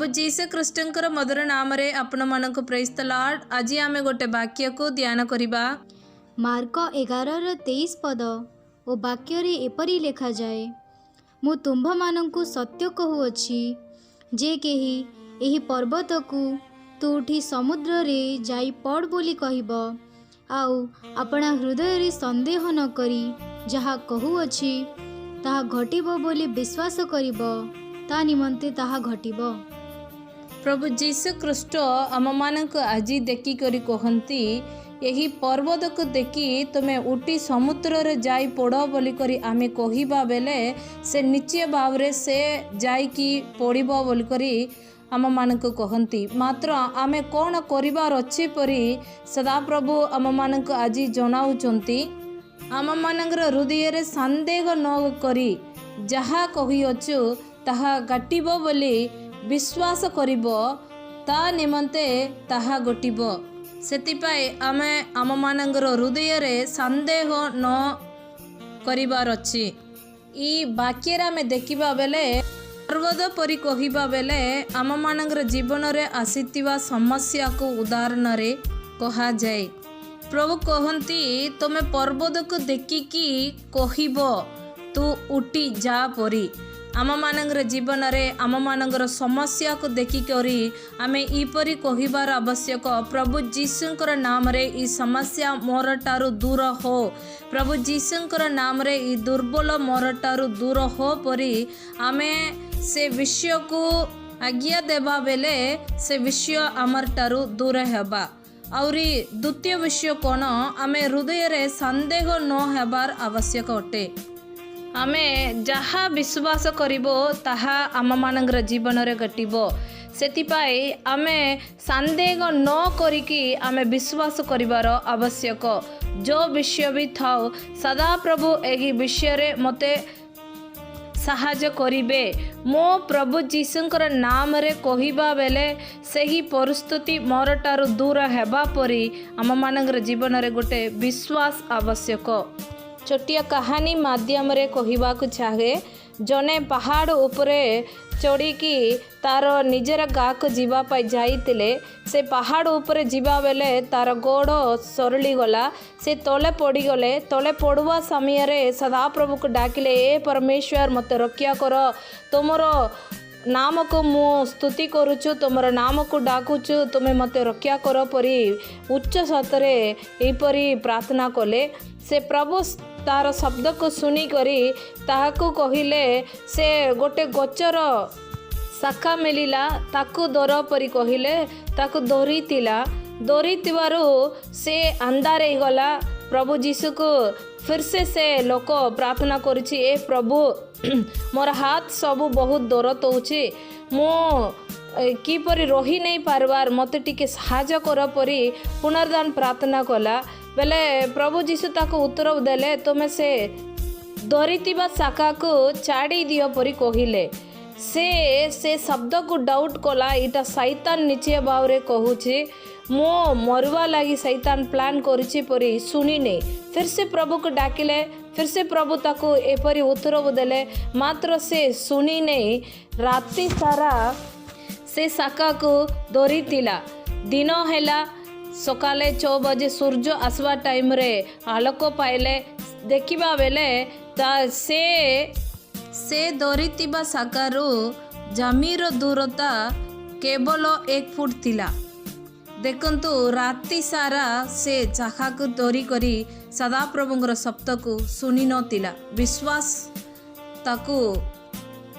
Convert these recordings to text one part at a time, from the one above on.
ପ୍ରଭୁ ଯୀଶୁ ଖ୍ରୀଷ୍ଟଙ୍କର ମଧୁର ନାମରେ ଆପଣମାନଙ୍କୁ ପ୍ରେଜ୍ ଦ ଲର୍ଡ। ଆଜି ଆମେ ଗୋଟେ ବାକ୍ୟକୁ ଧ୍ୟାନ କରିବା। ମାର୍କ 11ର 23 ପଦ ଓ ବାକ୍ୟରେ ଏପରି ଲେଖାଯାଏ, "ମୁଁ ତୁମ୍ଭମାନଙ୍କୁ ସତ୍ୟ କହୁଅଛି, ଯେ କେହି ଏହି ପର୍ବତକୁ, 'ତୁ ଉଠି ସମୁଦ୍ରରେ ଯାଇ ପଡ଼' ବୋଲି କହିବ, ଆଉ ଆପଣା ହୃଦୟରେ ସନ୍ଦେହ ନ କରି ଯାହା କହୁଅଛି ତାହା ଘଟିବ ବୋଲି ବିଶ୍ୱାସ କରିବ, ତା ନିମନ୍ତେ ତାହା ଘଟିବ।" ପ୍ରଭୁ ଯୀଶୁ ଖ୍ରୀଷ୍ଟ ଆମମାନଙ୍କୁ ଆଜି ଦେଖିକରି କହନ୍ତି, ଏହି ପର୍ବତକୁ ଦେଖି ତୁମେ ଉଠି ସମୁଦ୍ରରେ ଯାଇ ପଡ଼ ବୋଲିକରି ଆମେ କହିବା ବେଲେ, ସେ ନିଶ୍ଚୟ ଭାବରେ ସେ ଯାଇକି ପଡ଼ିବ ବୋଲିକରି ଆମମାନଙ୍କୁ କହନ୍ତି। ମାତ୍ର ଆମେ କ'ଣ କରିବାର ଅଛି ପରି ସଦାପ୍ରଭୁ ଆମମାନଙ୍କୁ ଆଜି ଜଣାଉଛନ୍ତି। ଆମମାନଙ୍କର ହୃଦୟରେ ସନ୍ଦେହ ନ କରି ଯାହା କହିଅଛୁ ତାହା ଘଟିବ ବୋଲି ବିଶ୍ୱାସ କରିବ, ତା ନିମନ୍ତେ ତାହା ଘଟିବ। ସେଥିପାଇଁ ଆମେ ଆମମାନଙ୍କର ହୃଦୟରେ ସନ୍ଦେହ ନ କରିବାର ଅଛି। ଏଇ ବାକ୍ୟରେ ଆମେ ଦେଖିବା ବେଲେ, ପର୍ବତ ପରି କହିବା ବେଲେ ଆମମାନଙ୍କର ଜୀବନରେ ଆସିଥିବା ସମସ୍ୟାକୁ ଉଦାହରଣରେ କୁହାଯାଏ। ପ୍ରଭୁ କହନ୍ତି, ତୁମେ ପର୍ବତକୁ ଦେଖିକି କହିବ, ତୁ ଉଠି ଯା ପରି। ଆମମାନଙ୍କର ଜୀବନରେ ଆମମାନଙ୍କର ସମସ୍ୟାକୁ ଦେଖିକରି ଆମେ ଏପରି କହିବାର ଆବଶ୍ୟକ, ପ୍ରଭୁ ଯୀଶୁଙ୍କର ନାମରେ ଏ ସମସ୍ୟା ମୋର ଠାରୁ ଦୂର ହୋ, ପ୍ରଭୁ ଯୀଶୁଙ୍କର ନାମରେ ଏ ଦୁର୍ବଳ ମୋର ଠାରୁ ଦୂର ହୋ ପରି ଆମେ ସେ ବିଷୟକୁ ଆଜ୍ଞା ଦେବା ବେଲେ ସେ ବିଷୟ ଆମର ଠାରୁ ଦୂର ହେବା। ଆହୁରି ଦ୍ୱିତୀୟ ବିଷୟ କ'ଣ? ଆମେ ହୃଦୟରେ ସନ୍ଦେହ ନ ହେବାର ଆବଶ୍ୟକ ଅଟେ। ଆମେ ଯାହା ବିଶ୍ୱାସ କରିବ, ତାହା ଆମମାନଙ୍କର ଜୀବନରେ ଘଟିବ। ସେଥିପାଇଁ ଆମେ ସନ୍ଦେହ ନ କରିକି ଆମେ ବିଶ୍ୱାସ କରିବାର ଆବଶ୍ୟକ। ଯେଉଁ ବିଷୟ ବି ଥାଉ, ସଦାପ୍ରଭୁ ଏହି ବିଷୟରେ ମୋତେ ସାହାଯ୍ୟ କରିବେ। ମୋ ପ୍ରଭୁ ଯୀଶୁଙ୍କର ନାମରେ କହିବା ବେଲେ ସେହି ପରିସ୍ଥିତି ମୋର ଠାରୁ ଦୂର ହେବା ପରି ଆମମାନଙ୍କର ଜୀବନରେ ଗୋଟେ ବିଶ୍ୱାସ ଆବଶ୍ୟକ। ଛୋଟିଆ କାହାଣୀ ମାଧ୍ୟମରେ କହିବାକୁ ଚାହେଁ। ଜଣେ ପାହାଡ଼ ଉପରେ ଚଢ଼ିକି ତାର ନିଜର ଗାଁକୁ ଯିବା ପାଇଁ ଯାଇଥିଲେ। ସେ ପାହାଡ଼ ଉପରେ ଯିବା ବେଲେ ତାର ଗୋଡ଼ ସରିଗଲା, ସେ ତଳେ ପଡ଼ିଗଲେ। ତଳେ ପଡ଼ିବା ସମୟରେ ସଦାପ୍ରଭୁକୁ ଡାକିଲେ, "ଏ ପରମେଶ୍ୱର, ମୋତେ ରକ୍ଷା କର। ତୁମର ନାମକୁ ମୁଁ ସ୍ତୁତି କରୁଛୁ, ତୁମର ନାମକୁ ଡାକୁଛୁ, ତୁମେ ମୋତେ ରକ୍ଷା କର" ପରି ଉଚ୍ଚ ସ୍ୱରରେ ଏହିପରି ପ୍ରାର୍ଥନା କଲେ। ସେ ପ୍ରଭୁ ତାର ଶବ୍ଦକୁ ଶୁଣିକରି ତାହାକୁ କହିଲେ, ସେ ଗୋଟେ ଗଛର ଶାଖା ମିଳିଲା, ତାକୁ ଧର ପରି କହିଲେ। ତାକୁ ଧରିଥିଲା। ଧରିଥିବାରୁ ସେ ଅନ୍ଧାର ହେଇଗଲା। ପ୍ରଭୁ ଯୀଶୁକୁ ଫିର ସେ ଲୋକ ପ୍ରାର୍ଥନା କରୁଛି, "ଏ ପ୍ରଭୁ, ମୋର ହାତ ସବୁ ବହୁତ ଦରଦ ହେଉଛି, ମୁଁ କିପରି ରହି ନେଇ ପାରବାର, ମୋତେ ଟିକେ ସାହାଯ୍ୟ କର" ପରି ପୁନର୍ବାର ପ୍ରାର୍ଥନା କଲା ବେଲେ ପ୍ରଭୁ ଯୀଶୁ ତାକୁ ଉତ୍ତର ଦେଲେ, ତୁମେ ସେ ଧରିଥିବା ଶାଖାକୁ ଛାଡ଼ି ଦିଅ ପରି କହିଲେ। ସେ ସେ ଶବ୍ଦକୁ ଡାଉଟ୍ କଲା, ଏଇଟା ସୈତାନ ନିଶ୍ଚୟ ଭାବରେ କହୁଛି, ମୁଁ ମରିବା ଲାଗି ସୈତାନ ପ୍ଲାନ୍ କରିଛି ପରି ଶୁଣିନି। ଫିର ସେ ପ୍ରଭୁକୁ ଡାକିଲେ। ଫିର ସେ ପ୍ରଭୁ ତାକୁ ଏପରି ଉତ୍ତର ଦେଲେ, ମାତ୍ର ସେ ଶୁଣିନେଇ। ରାତି ସାରା ସେ ଶାଖାକୁ ଧରିଥିଲା। ଦିନ ହେଲା, ସକାଳେ 6 ବଜେ ସୂର୍ଯ୍ୟ ଆସିବା ଟାଇମ୍ରେ ଆଲୋକ ପାଇଲେ। ଦେଖିବା ବେଲେ ତା ସେ ସେ ଧରିଥିବା ଶାଖାରୁ ଜମିର ଦୂରତା କେବଳ 1 ଫୁଟ ଥିଲା। ଦେଖନ୍ତୁ, ରାତି ସାରା ସେ ଶାଖାକୁ ଧରିକରି ସଦାପ୍ରଭୁଙ୍କର ଶବ୍ଦକୁ ଶୁଣି ନଥିଲା, ବିଶ୍ୱାସ ତାକୁ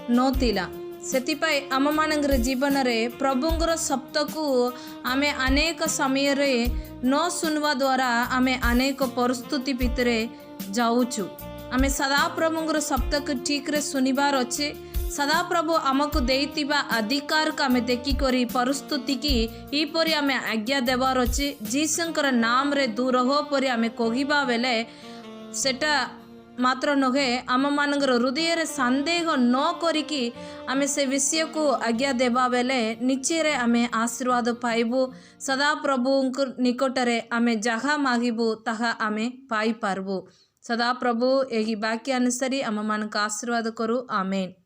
ନଥିଲା। ସେଥିପାଇଁ ଆମମାନଙ୍କର ଜୀବନରେ ପ୍ରଭୁଙ୍କର ଶବ୍ଦକୁ ଆମେ ଅନେକ ସମୟରେ ନ ଶୁଣିବା ଦ୍ୱାରା ଆମେ ଅନେକ ପରିସ୍ଥିତି ଭିତରେ ଯାଉଛୁ। ଆମେ ସଦାପ୍ରଭୁଙ୍କର ଶବ୍ଦକୁ ଠିକ୍ରେ ଶୁଣିବାର ଅଛି। ସଦାପ୍ରଭୁ ଆମକୁ ଦେଇଥିବା ଅଧିକାରକୁ ଆମେ ଦେଖିକରି ପରିସ୍ଥିତିକି ଏହିପରି ଆମେ ଆଜ୍ଞା ଦେବାର ଅଛି। ଯୀଶୁଙ୍କର ନାମରେ ଦୂର ହୋ ପରି ଆମେ କହିବା ବେଲେ ସେଟା ମାତ୍ର ନୁହେଁ, ଆମମାନଙ୍କର ହୃଦୟରେ ସନ୍ଦେହ ନ କରିକି ଆମେ ସେ ବିଷୟକୁ ଆଜ୍ଞା ଦେବା ବେଲେ ନିଶ୍ଚୟରେ ଆମେ ଆଶୀର୍ବାଦ ପାଇବୁ। ସଦାପ୍ରଭୁଙ୍କ ନିକଟରେ ଆମେ ଯାହା ମାଗିବୁ, ତାହା ଆମେ ପାଇପାରିବୁ। ସଦାପ୍ରଭୁ ଏହି ବାକ୍ୟ ଅନୁସାରେ ଆମମାନଙ୍କୁ ଆଶୀର୍ବାଦ କରୁ। ଆମେନ୍।